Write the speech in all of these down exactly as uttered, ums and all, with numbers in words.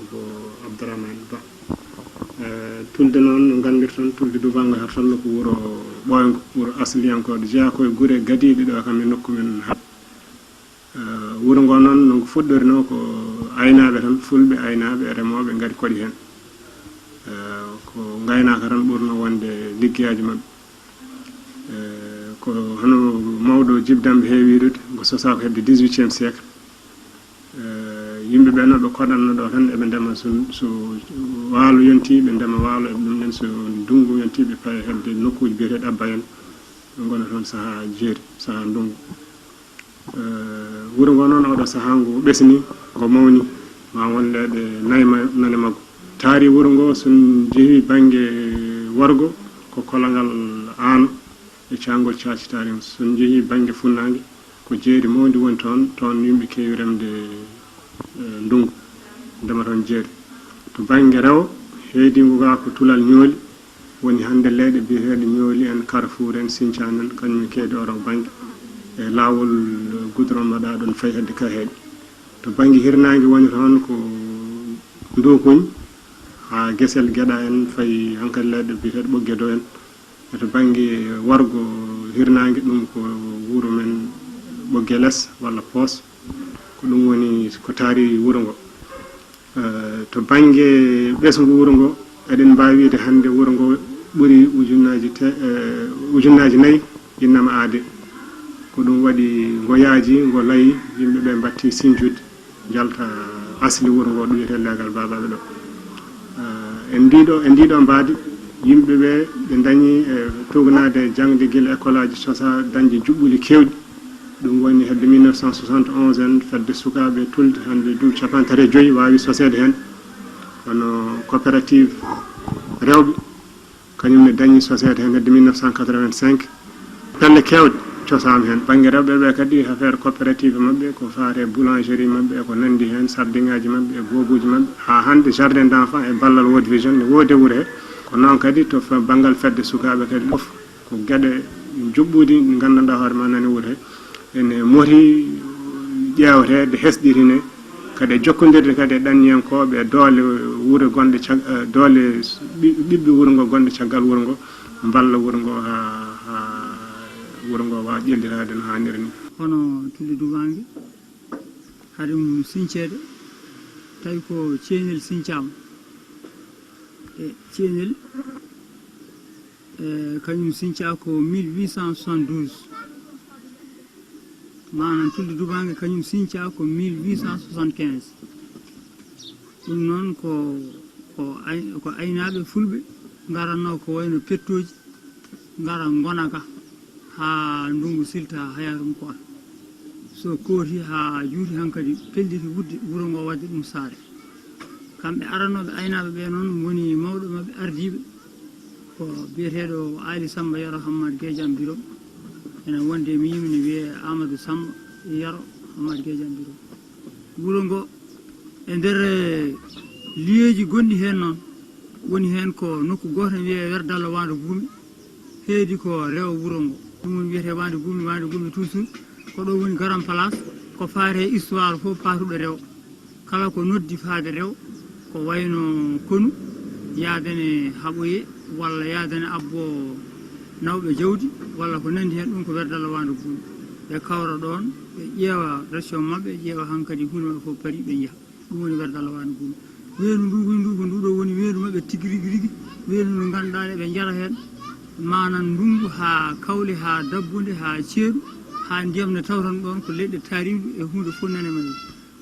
Ko Abdourahmane Ba. Eh, Tulde noon, no nganndirton, Tulde Dubaango Hertollo ko wuro ɓooyngo, wuro asliyankooɗo, jeyaa ko e gure gadiiɗe ɗo kam e nokku men. Eh, wuro ngo noon, no ngo fuɗɗorinoo ko aynaaɓe tan, fulɓe aynaaɓe e remooɓe ngari koɗi heen. Eh, ko ngaynaaka tan ɓurnoo wonde liggeyaaji maɓɓe. Eh, ko hono mawɗo Jibdamɓe heewi wiɗude, ngo sosaa ko hedde dix-huitième siècle. Eh, yimɓe ɓe no ɓe koɗanno ɗo tan, eɓe ndema so, so waalo yonti, ɓe ndema waalo, eɓe ɗum ɗen so ndunngu yonti, ɓe paye hedde nokkuuji biyeteeɗi Abba en, ɓe ngona toon sahaa jeeri, sahaa ndunngu. Eh, wuro ngo noon, oɗo sahaa ngu ɓesni, ngo mawni, ma won leeɗe nayi ma-, nane maggo. Taari wuro ngo, so en njehii bannge wargo, ko kolangal Aano e caangol Caaci Taari. So en njehii bannge funnaange, ko jeeri mawndi woni toon, toon yimɓe keewi remde, eh, ndunngu, ndema toon jeeri. To bannge rewo, heedingo gaa ko Tulal Ñooli, woni hannde leyɗe biyeteeɗe Ñooli en, Carrefour en, Sinthiane en, kañum en keedi oɗo bannge. E laawol goudron mbaɗaa ɗon fayi hedde Kaheeɗi. To bannge hirnaange woni toon ko Ndokuñ, haa Gesel Geɗa en, fayi hankadi leyɗe biyeteeɗe Ɓogge Dow en. E to bannge wargo hirnaange, ɗum ko wuro men Ɓogge Les walla Poos. Ko ɗum woni ko taari wuro ngo. Eh, to bannge ɓesngu wuro ngo, eɗen mbaawi wiyde hannde wuro ngo ɓuri ujunnaaji te-, eh, ujunnaaji nayi innama aade. Ko ɗum waɗi ngo yaaji, ngo layi, yimɓe ɓe mbatti sinjude, njalta asli wuro ngo, ɗum wiyetee leegal Baabaaɓe ɗo. Eh, e ndiiɗo, e ndiiɗo mbaadi, yimɓe ɓe, ɓe ndañi, eh, tuugnaade jaŋde gila école aji, sosa, dañde juɓɓuli keewɗi. Ɗum woni hedde mille neuf cent soixante et onze en, fedde sukaaɓe Tulde, hannde duuɓi cappanɗe tati e joyi, waawi soseede heen. Kono coopérative rewɓe, kañum ne dañi soseede heen hedde mille neuf cent quatre-vingt-cinq. Pelle keewɗe cosaama heen. Bannge rewɓe ɓe kadi, affaire coopérative maɓɓe, ko faati e boulangerie maɓɓe, e ko nanndi heen, sardiŋaaji maɓɓe, e goobuuji maɓɓe. Haa hannde, jardin d'enfants e ballal World Vision ne woodi e wuro he. Ko noon kadi to fa-, banngal fedde sukaaɓe kadi fof. Ko geɗe juɓɓuɗi ɗi nganndanɗaa hoore ma nani wuro he. Ene moti ƴeewteede, hesɗitinee, kadi e jokkondirde kadi e ɗanniyankooɓe e doole wuro gonɗe cag-, eh, doole ɓi-, ɓiɓɓe wuro ngo gonɗe caggal wuro ngo, mballa wuro ngo haa, haa wuro ngo waawa ƴellitaade no haaniri ni. Hono Tulde Dubaange, hade mum sinceede, tawi ko Ceenel sincaama. E Ceenel, e, kañum sincaa ko mille huit cent soixante-douze. Maanaam Tulde Dubaange kañum sincaa ko mille huit cent soixante-quinze. Ɗum noon ko, ko ay-, ko aynaaɓe fulɓe ngaratnoo ko wayno pettooji, ngara ngona ga haa ndunngu silta, haa yaarum ko. So kooti haa juuti, hankadi pelliti wudde wuro ngo, waɗde ɗum saare. Kamɓe aranooɓe aynaaɓe ɓe noon, woni mawɗo maɓɓe ardiiɓe ko biyeteeɗo Aali Samba Yero Hammad Gejan Biro. Ene wonde e miñum ne wiyee Amadou Samba Yero Hammad Gejan Biro. Wuro ngo, e nder, eh, liyeeji gonɗi heen noon, woni heen ko nokku gooto ne wiyee Werdalla Waande Guumi, heedi ko rewo wuro ngo. Ɗum woni wiyetee Waande Guumi, Waande Guumi toujours. Ko ɗo woni garan place, ko faati e histoire fof paatuɗo rewo. Kala ko noddi faade rewo, ko wayno konu, yaadane haɓoye, walla yaadane abbo nawɓe jawdi, walla ko nanndi heen, ɗum ko Werdalla Waande Guumi. Ɓe kawra ɗoon, ɓe ƴeewa ration maɓɓe, ƴeewa hankadi huunde maɓɓe fof pari, ɓe njaha. Ɗum woni Werdalla Waande Guumi. Weendu ndu woni ndu, ko ndu ɗo woni weendu maɓɓe tigi rigi rigi. Weendu ndu ngannduɗaa eɓe njara heen, maanaam ndunngu haa kawle, haa dabbunde, haa ceeɗu, haa ndiyam ne tawtan ɗoon ko leɗɗe taariiɗe e huunde fof nane maɓɓe.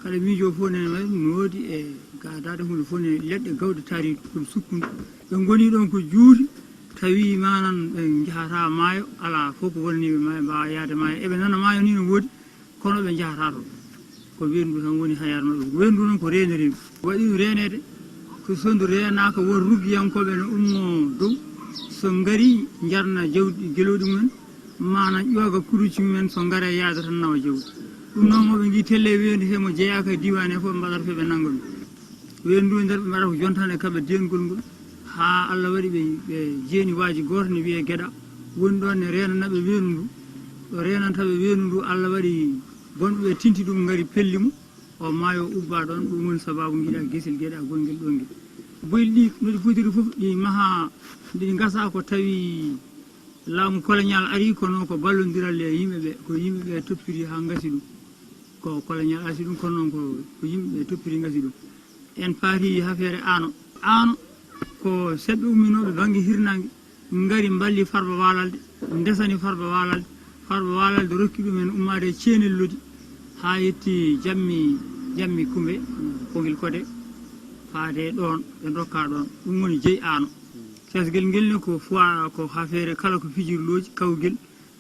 Kala miijo fof nane maɓɓe no woodi e gaadaade huunde fof nane leɗɗe gawɗe taariiɗe, ɗum sukkundu. Ɓe ngoni ɗoon ko juuti, tawi maanaam ɓe njahataa maayo, alaa fof ko wonani ɓe maayo, mbaawa yahde maayo. Eɓe nana maayo ni no woodi, kono ɓe njahataa toon. Ko weendu tan woni hayar maɓɓe. Weendu noon ko reeneteeɗu. Waɗi ɗum reeneede, so sondu reenaaka, won ruggiyankooɓe ne ummoo dow, so ngari njarna jawdi gelooɗi mumen, maanaam ƴooga kuruuji mumen, so ngare yaada tan nawa jawdi. Ɗum noon, mo ɓe ngi telle weendu he mo jeyaaka e diiwaan he fof, ɓe mbaɗata fof ɓe nannga ɗum. Weendu ndu e nder ɓe mbaɗata ko jontan e kaɓe deengol ngol, haa Allah waɗi ɓe, ɓe jeeni waaji gooto ne wiyee Geɗa, woni ɗoon ne reenana ɓe weendu ndu. Ɗo reenanta ɓe weendu ndu, Allah waɗi bonɓe ɓe tinti ɗum, ngari pelli mo. O maayo ubbaa ɗoon, ɗum woni sabaabu ngiɗaa Gesel geɗaa gongel ɗoo ngel. Boyli ɗi no ɗi potiri fof, ɗi mahaa, ɗi ngasa ko tawi laamu colonial arii, kono ko ballondiral e yimɓe ɓe, ko yimɓe ɓe toppiri haa ngasi ɗum. Ko colonial arti ɗum, kono noon ko, ko yimɓe ɓe toppiri ngasi ɗum. En paari hafeere Aano. Aano ko seɓɓe umminooɓe bannge hirnaange, ngari mballi Farba Waalalde, ndesani Farba Waalalde. Farba Waalalde rokki ɗum en ummaade e Ceenel Lodi haa yetti Jammi, Jammi Kumbe, Kongel Kode, faade ɗoon, ɓe ndokka ɗoon. Ɗum woni jeyi Aano. Kesgel ngel ne ko foi-, ko hafeere kala ko fijirlooji, kawgel,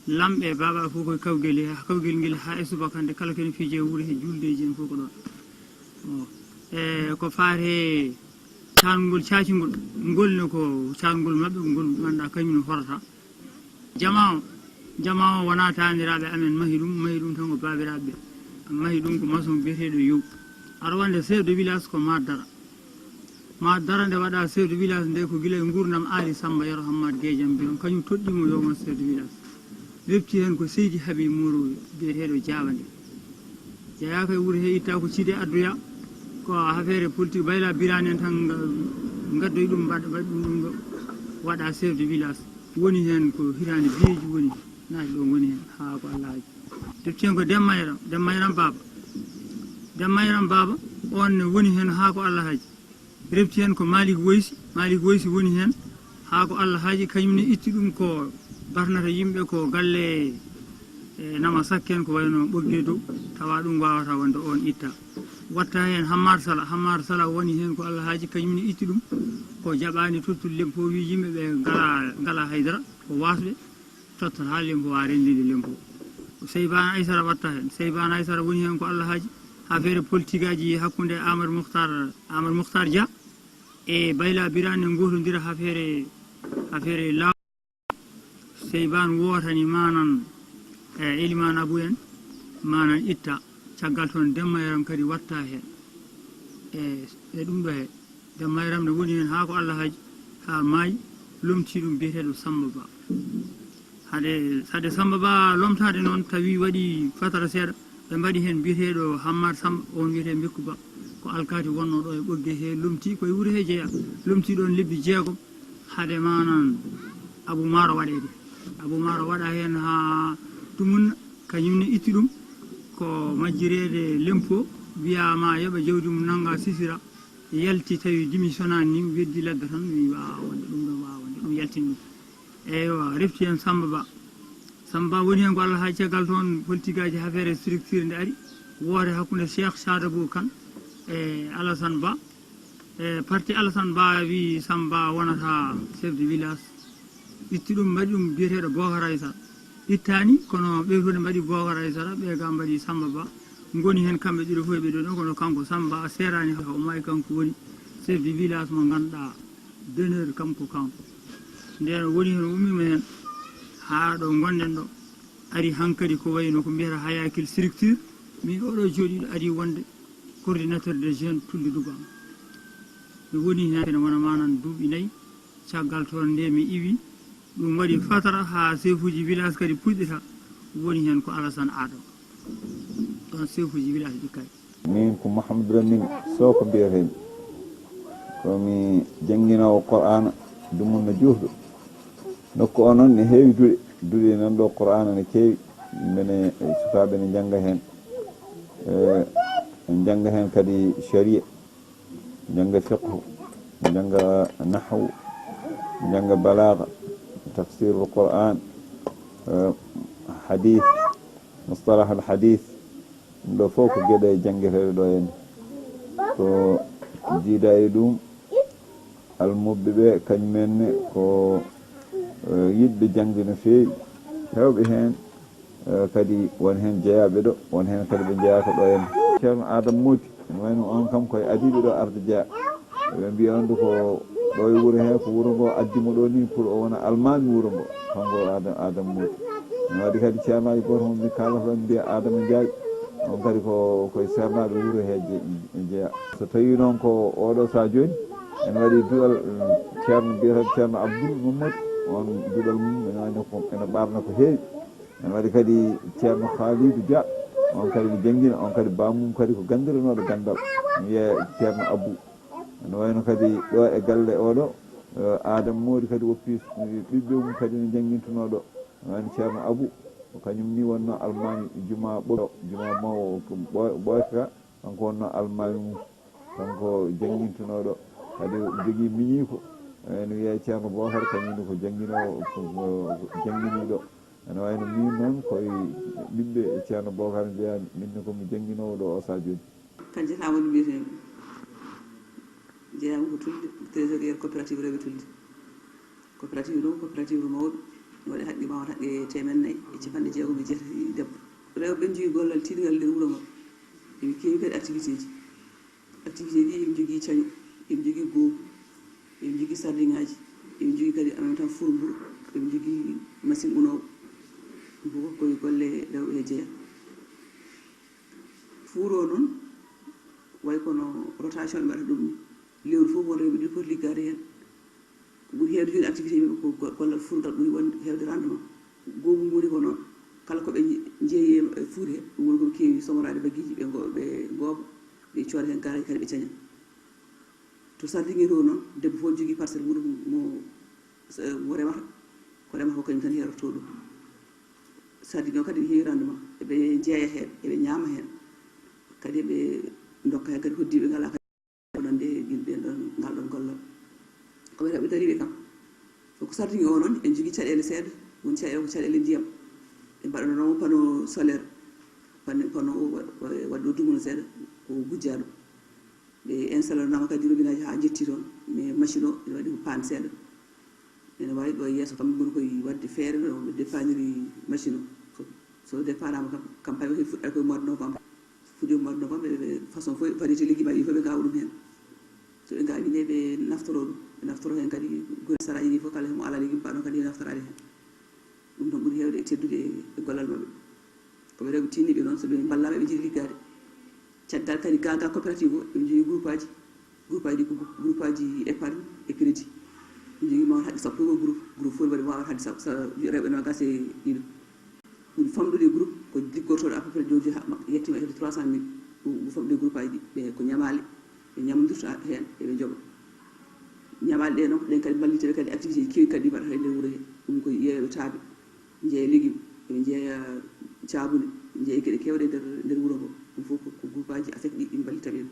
lamɓe, baaba fof koye kawgel, he kawgel ngel haa e subaka hannde kala ko ene fijee wuro he juuldeeji en fof ko ɗoon. O, e ko faati he caangol caacingol, ngol ne ko caangol maɓɓe, ngol ngannduɗaa kañum ne horata. Jama o, jama o wonaa taaniraaɓe amen mahi ɗum, mahi ɗum tan ko baabiraaɓe ɓe. Mahi ɗum ko maçon biyeteeɗo Yow. Aɗa wonde chef de village ko ma dara. Ma dara nde waɗa chef de village nde ko gila e nguurndam Aali Samba Yero Hammad Geejam Birom, kañum toɗɗii mo yo won chef de village. Refti heen ko Seydi Habib Moro biyeteeɗo Jaabande. Jeyaa kay wuro he itta ko Cide Adduya, ko affaire politique, Bayla Birane en tan nga-, ngaddoyi ɗum mbaɗa, mbaɗa ɗum ɗum ɗo, waɗa chef de village. Woni heen ko hitaande biyeeji woni, naati ɗoon woni heen haa ko Allah haji. Refti heen ko Demba Yaram, Demba Yaram Baaba. Demba Yaram Baaba, oon ne woni heen haa ko Allah haji. Refti heen ko Malik Woysi, Malik Woysi woni heen haa ko Allah haji, kañum ne itti ɗum ko barnata yimɓe ko galle, e, Nama Sakke en ko wayno Ɓoggee Dow, tawa ɗum waawata wonde oon itta. Watta heen Hammar Sala, Hammar Sala woni heen ko Allah haji, kañum ne itti ɗum ko jaɓaani tottude lempo, wi yimɓe ɓe ngala, ngala haydara, ko waasɓe. Tottat haa lempo, haa renndinde lempo. Ko Seybaan Aysara watta heen. Seybaan Aysara woni heen ko Allah haji. Affaire politique aji hakkunde Amadou Mokhtar, Amadou Mokhtar Dia e Bayla Birane ngootondira affaire, affaire law. Seybaan wootani manan, e, Eliman Abou en, manan itta. Caggal toon Demba Yaram kadi watta heen. E, e ɗum ɗo he. Demba Yaram ne woni heen haa ko Allah haji, haa maayi, lomtii ɗum biyeteeɗo Samba Ba. Hade, hade Samba Ba lomtaade noon, tawi waɗi fatara seeɗa, ɓe mbaɗi heen biyeteeɗo Hammar Samba, oon wiyetee Mbekku Ba, ko alkaati wonnoo ɗo e Ɓoggee he, lomtii koye wuro he jeyaa, lomtii ɗoon lebbi jeegom, hade manan Abou Maro waɗeede. Abou Maro waɗa heen haa tumunna, kañum ne itti ɗum, ko majjireede lempo, wiyaama yoɓa jawdi mum nannga sisira, yalti tawi démissionnaani ni, weddi ladde tan, wi waawaa wonde ɗum ɗo, waawaa wonde ɗum, yaltini ɗum. Eywa, refti heen Samba Ba. Samba Ba woni heen ko Allah haji, caggal toon politique aji affaire structure nde ari, woore hakkunde Cheikh Sadabou Kane e Alassane Ba. E parti Alassane Ba wi Samba Ba wonata chef de village. Itti ɗum, mbaɗi ɗum biyeteeɗo Bokar Aysara. Ittaani, kono ɓe fof ne mbaɗi Bokar Aysara, ɓe ga mbaɗi Samba Ba. Ngoni heen kamɓe ɗiɗo fof e ɓe ɗo, kono kanko Samba Ba seeraani, o maayi, kanko woni chef de village mo ngannduɗaa, d'honneur kam ko kanko. Ndeen o woni heen, o ummiima heen haa ɗo ngonɗen ɗo. Ari hankadi ko wayno ko mbiyata Hayakil structure, min oɗo jooɗiiɗo ari wonde coordinateur des jeunes Tulde Dubaama. Mi woni heen ene wona manan duuɓi nayi. Caggal toon nde mi iwi, ɗum waɗi fatara haa seefuuji village kadi puɗɗita, woni heen ko Alassane Adama. Ɗoon seefuuji village ɗi kay. Min ko Mouhamadou Lamine Sow ko mbiyetee-mi. Ko mi jannginoowo Qur'aana, dumunna juutɗo. Nokku o noon ne heewi duɗe. Duɗe nan ɗo Qur'aana ne keewi. Mene, e, sukaaɓe ne njannga heen. E, njannga heen kadi sharia. Njannga fiqhu, njannga nahwu, njannga balaaga, tafsirul Qur'an, eh, hadith, mustalahul hadith. Ɗum ɗo fof ko geɗe janngeteeɗe ɗo henne. Ko jiida e ɗum, almuɓɓe ɓe, kañum en ne ko, eh, yiɗɓe jaŋde no feewi. Heewɓe heen, eh, kadi won heen jeyaaɓe ɗo, won heen kadi ɓe njeyaaka ɗo henne. Ceerno Adama Moodi, ene wayi no on kam ko e adiiɓe ɗo arde jeyaa. Eɓe mbiya on ko ɗo e wuro hee, ko wuro ngo addi mo ɗo ni pour o wona almaami wuro ngo. Kanko Adam, Adam Moodi. Ene waɗi kadi ceernaajo gooto mo min kaalata ɗon mbiya Adama Njaay. On kadi ko, ko e seernaaɓe wuro hee je-, jeyaa. So tawii noon ko oɗo sahaa jooni, ene waɗi duɗal, mm, ceerno biyeteeɗo Ceerno Abdoul Mamadou. On duɗal mum ene wayno ko, ene ɓaarna ko heewi. Ene waɗi kadi Ceerno Khalidou Dia. On kadi no janngina, on kadi bammum kadi ko ganndiranooɗo ganndal. Mi wiyee Ceerno Abbu. No wayno kadi ɗo e galle oɗo, eh, Aadam Moodi kadi woppi, eh, ɓiɓɓe mum kadi no janngintunoo ɗo. No wayno Ceerno Abu, ko kañum ni wonno almaami juma ɓo-, juma mawɗo Ɓo-, Ɓooyka, kanko wonno almaami mum. Kanko janngintunoo ɗo. Kadi jogii miñiiko, eh, no wiyee Ceerno Bookar, kañum ne ko jannginoowo, ko, ko, ko jannginiiɗo. Ene wayno min noon koye ɓiɓɓe Ceerno Bookar njeyaa-mi, min ne ko mi jannginoowo ɗo o sahaa jooni. Kan jeyaa woni mbiyetee-mi. Jeyaa-mi ko Tulde, trésorier coopérative rewɓe Tulde. Coopérative ɗum, coopérative mawɗo, waɗi haqqe mawɗo, haqqe teemeɗɗe nayi e capanɗe jeegom e jeetati debbo. Rewɓe ɓen njogii gollal tiiɗngal e nder wuro ngo. Eɓe keewi kadi activité ji. Activité ji, eɓe njogii cañu, eɓe njogii goobu, eɓe njogii sardiŋaaji, eɓe njogii kadi en même temps furmburu, eɓe njogii machine unoowo. Ɗum fof ko e golle rewɓe he jeyaa. Fuur o noon, way kono rotation ɓe mbaɗata ɗum ni. Lewru fof won rewɓe ɗiɗi poti liggaade heen. Ko ɓuri heewde jooni activité ji maɓɓe ko go-, gollal fuurgal ɓuri wonde heewde rendement. Goomu ngu woni ko noon, kala ko ɓe nje-, njeeyi e fuur he, ɗum woni ko ɓe keewi somoraade baggiiji, ɓe ngo-, ɓe ngooba, ɓe cooda heen gaaraji kadi ɓe caña. To sardiŋŋe to noon, debbo fof jogii parcelle mum mo, mo remata, ko remata ko kañum tan heerotoo ɗum. Sardiŋŋe o kadi ne heewi rendement, eɓe njeeya heen, eɓe ñaama heen, kadi eɓe ndokka heen kadi hoɗdiiɓe ngalaa kadi wonande yimɓe ɗon, ngal ɗon gollal. Ko ɓe rewɓe dariiɓe kam. Ko sardiŋŋe o noon, en njogii caɗeele seeɗa, woni caɗeele ko caɗeele ndiyam. Ɓe mbaɗanoo panneau solaire, panneau, panneau o wa-, wa-, waɗi ɗo dumunna seeɗa, ko gujjaaɗo. Ɓe installe naama kadi robinet ji haa njetti toon, mais machine o ene waɗi ko paan seeɗa. Ene waawi ɗo yeeso kam, ngoni koye waɗde feere no ɓe dépanniri machine o. So, so dépanaama kam, campagne o kadi fuɗɗata koye mois de novembre. Fuɗɗi mois de novembre, ɓe, ɓe façon fof, variété légume aji fof ɓe ngaawa ɗum heen. So ɓe ngaawi nde, ɓe naftoro ɗum. Ɓe naftoro heen kadi gure saraaji ɗi fof, kala mo alaa légume, paɗo kadi ɓe naftoraade heen. Ɗum tan ɓuri heewde e teddude e gollal maɓɓe. Ko ɓe rewɓe tiiɗniiɓe noon, so ɓe mballaama, ɓe njiɗi liggaade. Caggal kadi, ga, ga coopérative o, ɓe njogii groupe aji, groupe aji ɗi ko groupe aji épargne et crédit. Ɓe njogii mawɗo haqqe sappo e goo groupe, groupe fof waɗi mawɗo haqqe sappo, sa-, rewɓe noogaas e ɗiɗo. Ɓuri famɗude e groupe ko liggotooɗo à peu près jooni jooni ha-, yettiima e trois cent mille. Ɗum, ɗum famɗude e groupe aji ɗi, ɓe ko ñamaale, ɓe ñamdirta heen, eɓe njoɓa. Ñamaale ɗe noon, ɗen kadi mballita ɓe kadi activité ji keewi kadi ɗi mbaɗata e nder wuro he. Ɗum ko yeeyoɓe taaɓe, njeeya légume, eɓe njeeya caabune, njeeya geɗe keewɗe nder, nder wuro ngo. Ɗum fof ko, ko groupe aji ASEC ɗi, ɗi mballita ɓe.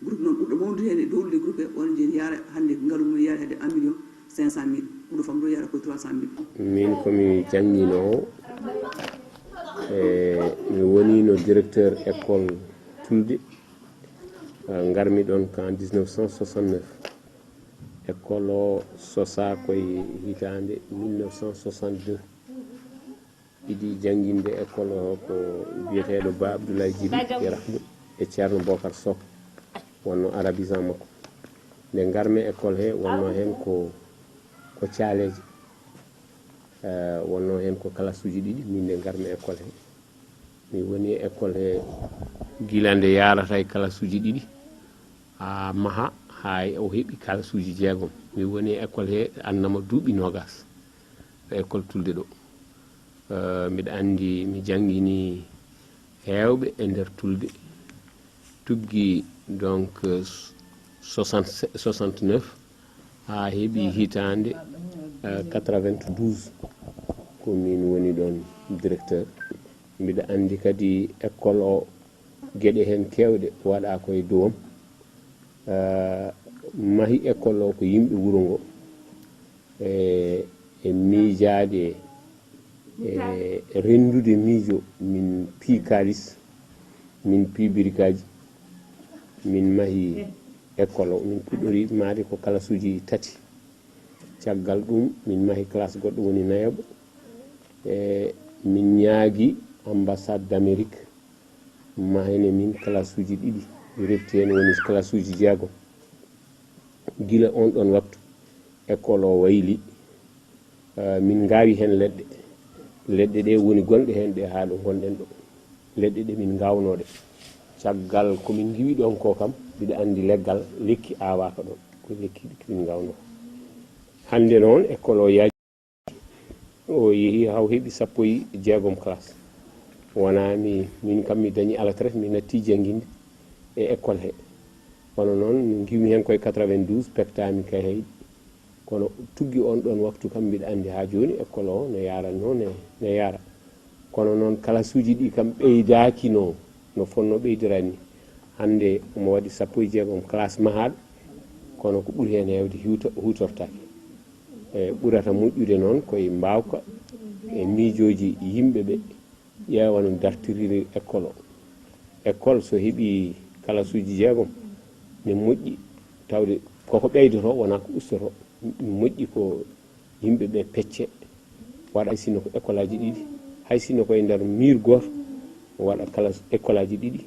Groupe noon ɓurɗo mawnude heen e dowlude groupe he, on jeeni yaara hannde, ngalu mum yaara hedde un million cinq cent mille, ɓurɗo famɗude yaara ko trois cent mille. Min ko mi jannginoowo, e mi woniino directeur école Tulde. Ah, ngarmi ɗoon ko en dix-neuf cent soixante-neuf. École o sosaa ko e hitaande mille neuf cent soixante-deux. Idii jannginde école o ko biyeteeɗo Ba Abdoulaye Djiby Yarahmou e Ceerno Bokar Soh, wonno arabisant makko. Nde ngarmi école he, wonno heen ko, ko caaleeje. Eh, wonno heen ko kalasuuji ɗiɗi, min nde ngarmi école he. Mi woni e école he gila nde yaarata e kalasuuji ɗiɗi, haa maha, haa o heɓi kalasuuji jeegom. Mi woni e école he annama duuɓi noogaas, ɗo école Tulde ɗo. Eh, mbiɗa anndi mi janngini heewɓe e nder Tulde. Tuggi donc, eh, soixante, soixante-neuf haa heɓi hitaande, eh, quatre-vingt-douze, ko min woni ɗoon directeur. Mbiɗa anndi kadi école o, geɗe heen keewɗe waɗaa ko e dowam. Eh, mahi école o ko yimɓe wuro ngo. E, e miijaade, e renndude miijo, min pii kaalis, min pii birikaaji, min mahi école o. Min puɗɗori mahde ko kalasuuji tati. Caggal ɗum, min mahi classe goɗɗo woni nayaɓo. E min ñaagi ambassade d'Amérique, mahane min kalasuuji ɗiɗi, refti heen woni kalasuuji jeegom. Gila on ɗon waktu, école o wayli, eh, min ngaawi heen leɗɗe. Leɗɗe ɗe woni gonɗe heen ɗe haa ɗo ngonɗen ɗo. Leɗɗe ɗe min ngaawnoo ɗe. Caggal ko min ngiwi ɗoon ko kam, mbiɗa anndi leggal, lekki aawaaka ɗoon. Ko lekki ɗi min ngaawnoo. Hannde noon, école o yaaji. O yehi haa o heɓi sappo e jeegom classe. Wonaa mi, min kam mi dañi alat rek, mi natti jannginde e école he. Kono noon, ngiwmi heen koye quatre-vingt-douze, pektaami kay hay. Kono tuggi on ɗoon waktu kam, mbiɗa anndi haa jooni école o no yaranno, ne, ne yara. Kono noon, kalasuuji ɗi kam ɓeydaaki no, no fonnoo ɓeydiraade ni. Hannde omo waɗi sappo e jeegom classe mahaaɗo, kono ko ɓuri heen heewde huuto-, huutortaake. E ɓurata moƴƴude noon koye mbaawka e miijooji yimɓe ɓe. Ƴeewa no dartiriri école o. École so heɓii kalasuuji jeegom, ne moƴƴi, tawde koko ɓeydoto, wonaa ko ustoto. Moƴƴi ko yimɓe ɓe pecce, waɗa hay sinno ko école aji ɗiɗi, hay sinno ko e nder mur gooto, waɗa kala école aji ɗiɗi,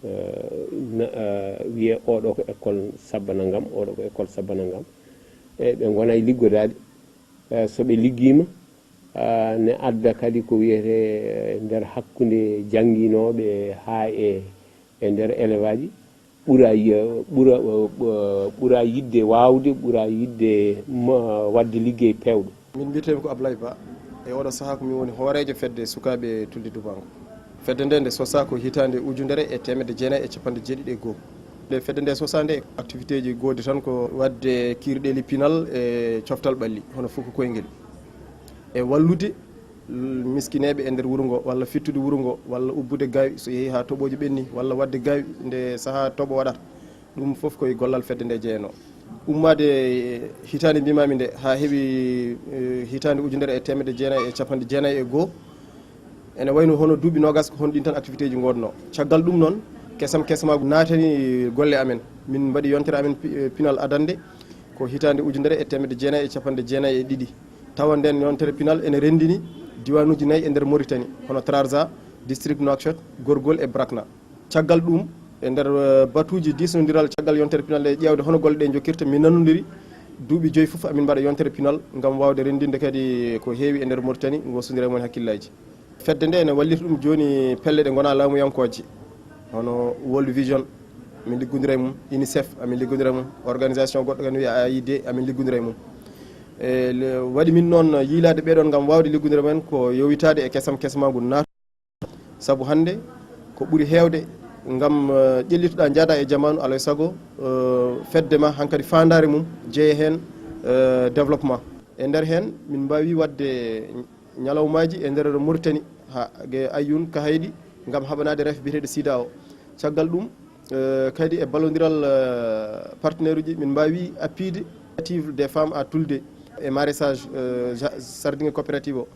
eh, na, eh, wiyee oɗo ko école sabba nanngam, oɗo ko école sabba nanngam. E ɓe ngona e liggodaade. Eh, so ɓe liggiima, ah, ne adda kadi ko wiyetee, eh, nder hakkunde jannginooɓe haa e, e nder élève aji, ɓura yi-, ɓura, eh, ɓura yiɗde waawde, ɓura yiɗde ma-, waɗde liggey peewɗo. Min mbiyeteemi ko Ablaye Ba. E oɗo sahaa ko min woni hooreejo fedde sukaaɓe Tulde Dubango. Fedde nde, nde sosaa ko hitaande ujunere e teemedde jeenayi e capanɗe jeeɗiɗi e goo. Nde fedde nde sosaa nde, activité ji goodi tan ko waɗde kiirɗeeli pinal e coftal ɓalli, hono fuku koyngel. E wallude l-, miskineeɓe e nder wuro ngo, walla fittude wuro ngo, walla ubbude gaawi so yehii haa toɓooji ɓenni, walla waɗde gaawi nde sahaa toɓo waɗata. Ɗum fof ko e gollal fedde nde jeyanoo. Ummaade, eh, hitaande mbiimaami nde haa heɓi, eh, hitaande ujunere e teemedde jeenayi e capanɗe jeenayi e goo, ene wayno hono duuɓi noogas ko hono ɗin tan activité ji ngoodnoo. Caggal ɗum noon, kesam kesamaagu naatani golle amen. Min mbaɗi yontere amen pi-, eh, pinal adannde ko hitaande ujunere e teemedde jeenayi e capanɗe jeenayi e ɗiɗi. Tawa nden yontere pinal ene renndini diwaanuuji nayi e nder Mauritanie, hono Trarza, district Nouakchott, Gorgol e Brakna. Caggal ɗum, e nder, eh, batuuji diisnondiral caggal yontere pinal e ƴeewde hono golle ɗe njokkirta, min nanondiri duuɓi joyi fof amin mbaɗa yontere pinal ngam waawde renndinde kadi ko heewi e nder Mauritanie, ngosondira e mon hakkillaaji. Fedde nde ene wallita ɗum jooni pelle ɗe ngonaa laamuyankooje, hono World Vision, amin liggondira e mum, UNICEF, amin liggondira e mum, organisation goɗɗo kadi no wiya A I D, amin liggondira e mum. E le-, waɗi min noon yiilaade ɓee ɗoon ngam waawde liggondira e mum ko yowitaade e kesam kesamaagu naat. Sabu hannde ko ɓuri heewde ngam, eh, ƴellitoɗaa njaadaa e jamaanu, alaa e sago, eh, fedde ma hankadi faandaare mum jeya heen, eh, développement. E nder heen, min mbaawi waɗde ñalawmaaji e nder Mauritanie, haa ge Ayoune, Kahayɗi, ngam haɓanaade ref biyeteeɗo sida o. Caggal ɗum, eh, kadi e ballondiral, eh, partenaire uji, min mbaawi appude initiative des femmes à Tulde e maraîchage, eh, ja-, sardiŋŋe coopérative o.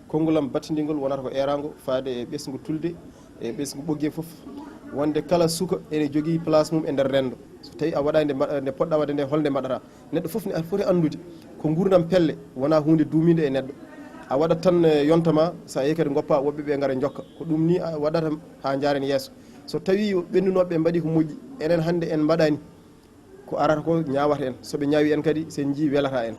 Konngol am battindiingol wonata ko eeraango faade e ɓesngu Tulde e ɓesngu Ɓoggee fof, wonde kala suka ene jogii place mum e nder renndo. So tawii a waɗaani nde mbaɗa-, nde poɗɗa waɗde nde, holnde mbaɗata? Neɗɗo fof ne foti anndude ko nguurndam pelle wonaa huunde duumiinde e neɗɗo. A waɗat tan, eh, yonta ma, so a yehi kadi ngoppa woɓɓe ɓe ngara njokka. Ko ɗum ni a waɗata haa njaaren yeeso. So tawii ɓennunooɓe ɓe mbaɗii ko moƴƴi, enen hannde en mbaɗaani, ko arata ko ñaawata en. So ɓe ñaawii en kadi, so en njii welata en.